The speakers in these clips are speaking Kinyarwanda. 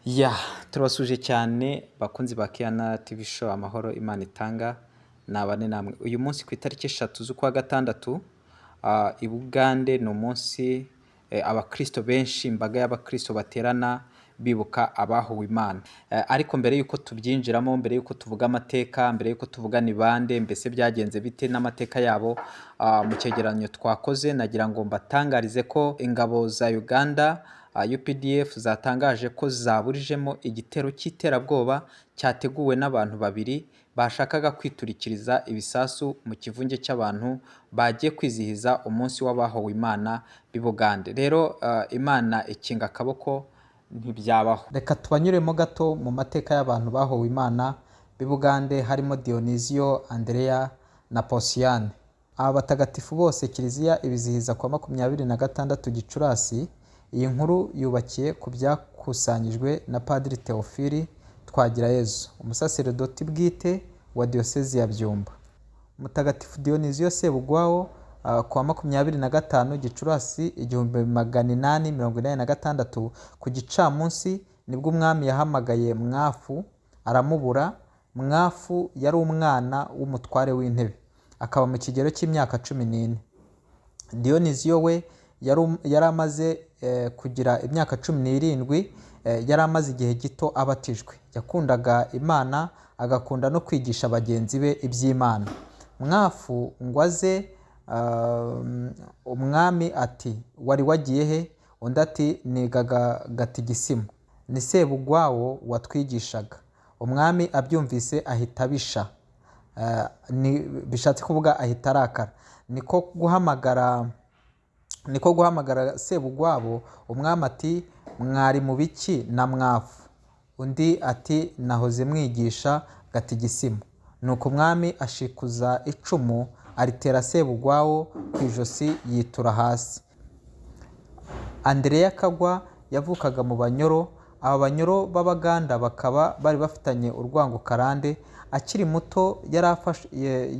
Ya, turabasuje cyane bakunzi ba Kiyana TV Show. Amahoro Imana itanga nabane namwe. Uyu munsi ku itariki 3 z'ukwa gatandatu, i Bugande ni umunsi abakristo benshi, imbaga y'abakristo baterana bibuka abahowe Imana. Ariko mbere y'uko tubyinjiramo, mbere y'uko tuvuga amateka, mbere y'uko tuvuga ni bande, mbese byagenze bite n'amateka yabo, mu cyegeranyo twakoze nagira ngo mbatangarize ko ingabo za Uganda UPDF zatangaje ko zaburijemo igitero cy'iterabwoba cyateguwe n'abantu babiri bashakaga kwiturikiriza ibisasu mu kivunge cy'abantu bagiye kwizihiza umunsi w'abahowe Imana b'i Bugande. Rero Imana ikinga akaboko ntibyabaho. Reka tubanyuremo gato mu mateka y'abantu bahowe Imana b'i Bugande, harimo Dionizio, Andereya na Posiyani. Aba batagatifu bose Kiliziya ibizihiza ku wa 26 Gicurasi. Iyi nkuru yubakiye ku byakusanyijwe na Padiri Theophile Twagirayezu, umusaseredoti bwite wa Diyosezi ya Byumba. Mutagatifu Dionizio Sebugwawo, ku wa 25 Gicurasi 1886 ku gicamunsi, nibwo umwami yahamagaye Mwafu aramubura. Mwafu yari umwana w'umutware w'intebe, akaba mu kigero cy'imyaka 14. Dionizio we yari amaze kugira imyaka 17, yari amaze igihe gito abatijwe. Yakundaga Imana, agakunda no kwigisha bagenzi be iby'Imana. Mwafu ngo aze, umwami ati: "Wari wagiye he?" Undi ati: "Nigaga gatigisimu, ni Sebugwawo watwigishaga." Umwami abyumvise ahita abisha. Bishatse kuvuga ahita arakara. Niko guhamagara Sebugwabo. Umwami ati: "Mwari mu biki na Mwafu?" Undi ati: "Nahoze mwigisha gatigisimu." Nuko umwami ashikuza icumu, aritera Sebugwawo ku ijosi, yitura hasi. Andereya Kagwa yavukaga mu Banyoro. Aba Banyoro b'Abaganda bakaba bari bafitanye urwango karande. Akiri muto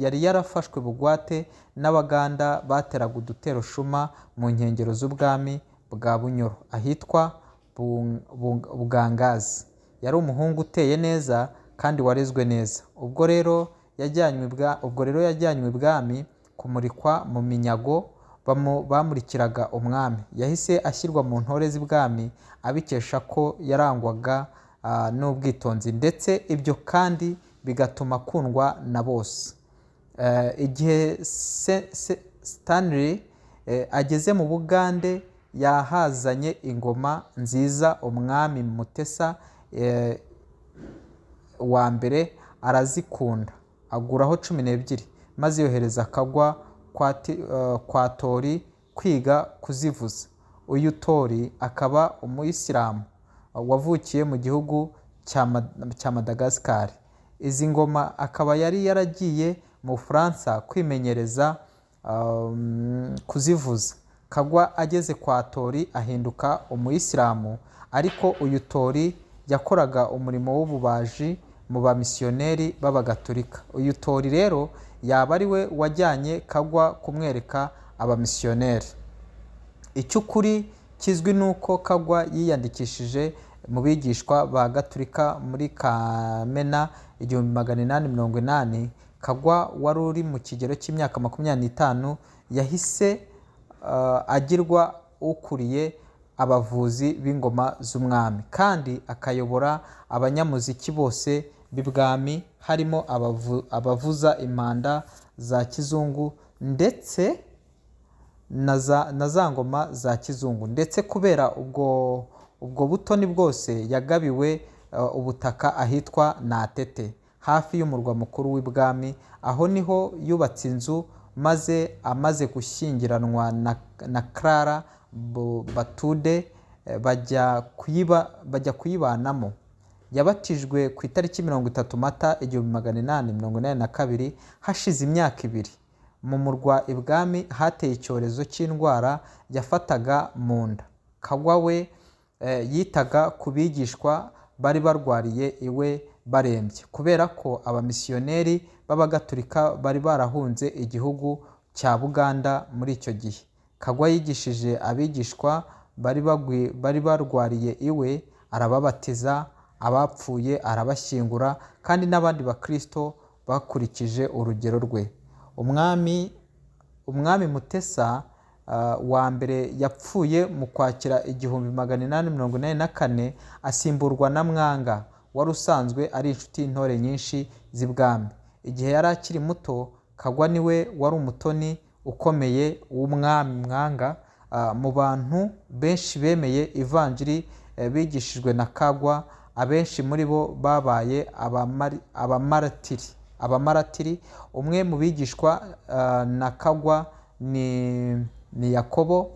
yari yarafashwe bugwate n'Abaganda bateraga udutero shuma mu nkengero z'ubwami bwa Bunyoro ahitwa Bugangazi. Yari umuhungu uteye neza kandi warezwe neza. Ubwo rero yajyanywe ibwami kumurikwa mu minyago bamurikiraga umwami. Yahise ashyirwa mu ntore z'ibwami abikesha ko yarangwaga n'ubwitonzi, ndetse ibyo kandi bigatuma akundwa na bose. Igihe Stanley ageze mu Bugande, yahazanye ingoma nziza. Umwami Mutesa wa mbere arazikunda, aguraho 12, maze yohereza Kagwa kwa Tori kwiga kuzivuza. Uyu Tori akaba umuyisilamu wavukiye mu gihugu cya Madagascar. Izi ngoma akaba yari yaragiye mu Bufaransa kwimenyereza kuzivuza. Kagwa ageze kwa Tori ahinduka umuyisilamu, ariko uyu Tori yakoraga umurimo w'ububaji mu bamisiyoneri b'Abagatolika. Uyu Tori rero yaba ari we wajyanye Kagwa kumwereka abamisiyoneri. Icy'ukuri kizwi ni uko Kagwa yiyandikishije mu bigishwa ba Gatulika muri Kamena 1880. Kagwa wari uri mu kigero cy'imyaka 25 yahise agirwa ukuriye abavuzi b'ingoma z'umwami, kandi akayobora abanyamuziki bose b'ibwami, harimo abavuza impanda za kizungu ndetse na za ngoma za kizungu. Ndetse kubera ubwo butoni bwose, yagabiwe ubutaka ahitwa Natete, hafi y'umurwa mukuru w'ibwami. Aho niho yubatse inzu, maze amaze gushyingiranwa na Clara Batude, bajya kuyibanamo. Yabatijwe ku itariki 30 Mata 1882. Hashize imyaka 2, mu murwa ibwami hateye icyorezo cy'indwara yafataga mu nda. Kagwa we yitaga ku bigishwa bari barwariye iwe barembye, kubera ko abamisiyoneri b'Abagatulika bari barahunze igihugu cya Buganda muri icyo gihe. Kagwa yigishije abigishwa bari barwariye iwe. arababatiza, abapfuye arabashyingura, kandi n'abandi bakristo bakurikije urugero rwe. Umwami Mutesa wa mbere yapfuye mu Kwakira 1884, asimburwa na Mwanga wari usanzwe ari inshuti y'intore nyinshi z'ibwami. Igihe yari akiri muto, Kagwa niwe wari umutoni ukomeye w'umwami Mwanga. Mu bantu benshi bemeye ivanjiri bigishijwe na Kagwa, abenshi muri bo babaye abamaratiri. Umwe mu bigishwa na Kagwa ni Yakobo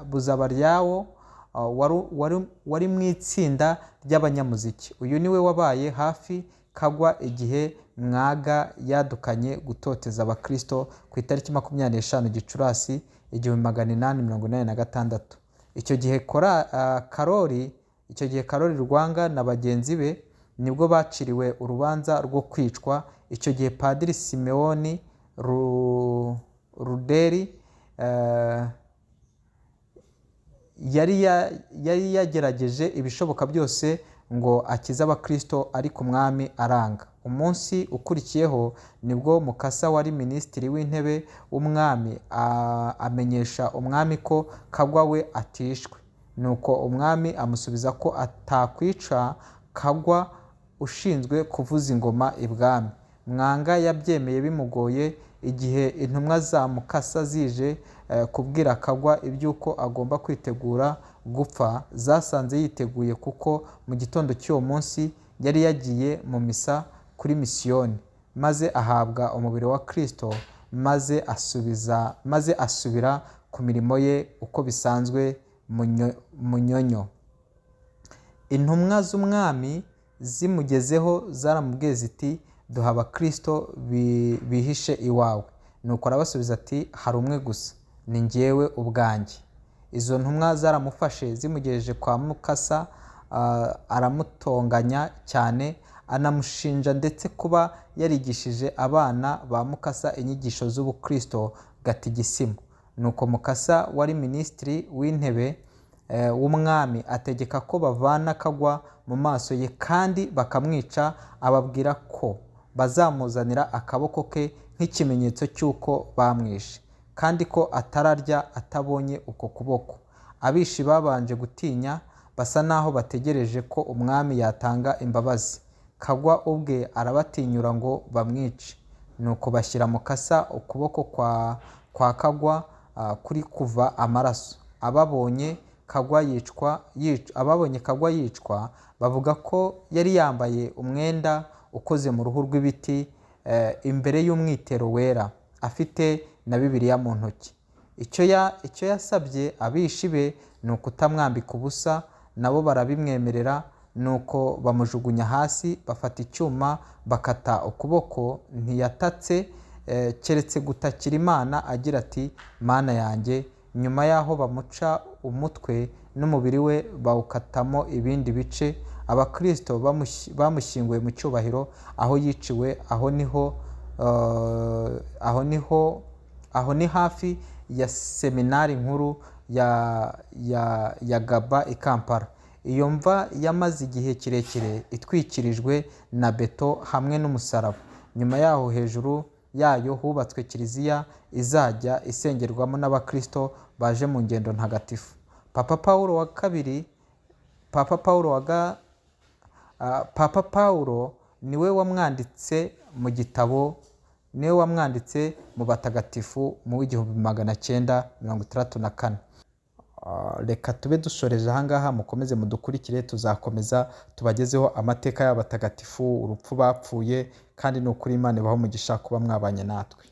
Buzabaryawo, wari mu itsinda ry'abanyamuziki. Uyu niwe wabaye hafi Kagwa igihe Mwaga yadukanye gutoteza abakristo ku itariki 25 Gicurasi 1886. Icyo gihe Karoli Rwanga na bagenzi be nibwo baciriwe urubanza rwo kwicwa. Icyo gihe Padiri Simeoni Ruderi yari yagerageje ibishoboka byose ngo akize abakristo, ariko umwami aranga. Umunsi ukurikiyeho nibwo Mukasa wari minisitiri w'intebe w'umwami amenyesha umwami ko Kagwa we atishwe. Nuko umwami amusubiza ko atakwica Kagwa ushinzwe kuvuza ingoma ibwami. Mwanga yabyemeye bimugoye. Igihe intumwa za Mukasa zije kubwira Kagwa iby'uko agomba kwitegura gupfa, zasanze yiteguye, kuko mu gitondo cy'uwo munsi yari yagiye mu misa kuri misiyoni, maze ahabwa umubiri wa Kristo, maze asubira ku mirimo ye uko bisanzwe Munyonyo. Intumwa z'umwami zimugezeho zaramubwiye ziti: "Duha abakristo bihishe iwawe." Nuko arabasubiza ati: "Hari umwe gusa, ni njyewe ubwanjye." Izo ntumwa zaramufashe, zimugejeje kwa Mukasa, aramutonganya cyane, anamushinja ndetse kuba yarigishije abana ba Mukasa inyigisho z'ubukristo gatigisimu. Nuko Mukasa wari minisitiri w'intebe w'umwami ategeka ko bavana Kagwa mu maso ye kandi bakamwica, ababwira ko bazamuzanira akaboko ke nk'ikimenyetso cy'uko bamwishe, kandi ko atararya atabonye uko kuboko. Abishi babanje gutinya, basa naho bategereje ko umwami yatanga imbabazi. Kagwa ubwe arabatinyura ngo bamwice. Nuko bashyira Mukasa ukuboko kwa Kagwa kuri kuva amaraso. Ababonye Kagwa yicwa bavuga ko yari yambaye umwenda ukoze mu ruhu rw'ibiti imbere y'umwitero wera, afite na Bibiliya mu ntoki. Icyo yasabye abishi be ni ukutamwambika ubusa, nabo barabimwemerera. Nuko bamujugunya hasi, bafata icyuma bakata ukuboko. Ntiyatatse keretse gutakira Imana agira ati: "Mana yanjye." Nyuma y'aho bamuca umutwe n'umubiri we bawukatamo ibindi bice. Abakristo bamushyinguye mu cyubahiro aho yiciwe. Aho ni hafi ya seminari nkuru ya Gaba i Kampala. Iyo mva yamaze igihe kirekire itwikirijwe na beto hamwe n'umusaraba. Nyuma yaho hejuru yayo hubatswe kiliziya izajya isengerwamo n'abakristo baje mu ngendo ntagatifu. Papa Paulo wa kabiri Papa Paulo wa ga, ah, Papa Paulo niwe wamwanditse mu gitabo, niwe wamwanditse mu batagatifu mu 1964. Reka tube dusoreje ahangaha, mukomeze mudukurikire, tuzakomeza tubagezeho amateka y'abatagatifu, urupfu bapfuye, kandi ni ukuri Imana ibahe umugisha kuba mwabanye natwe.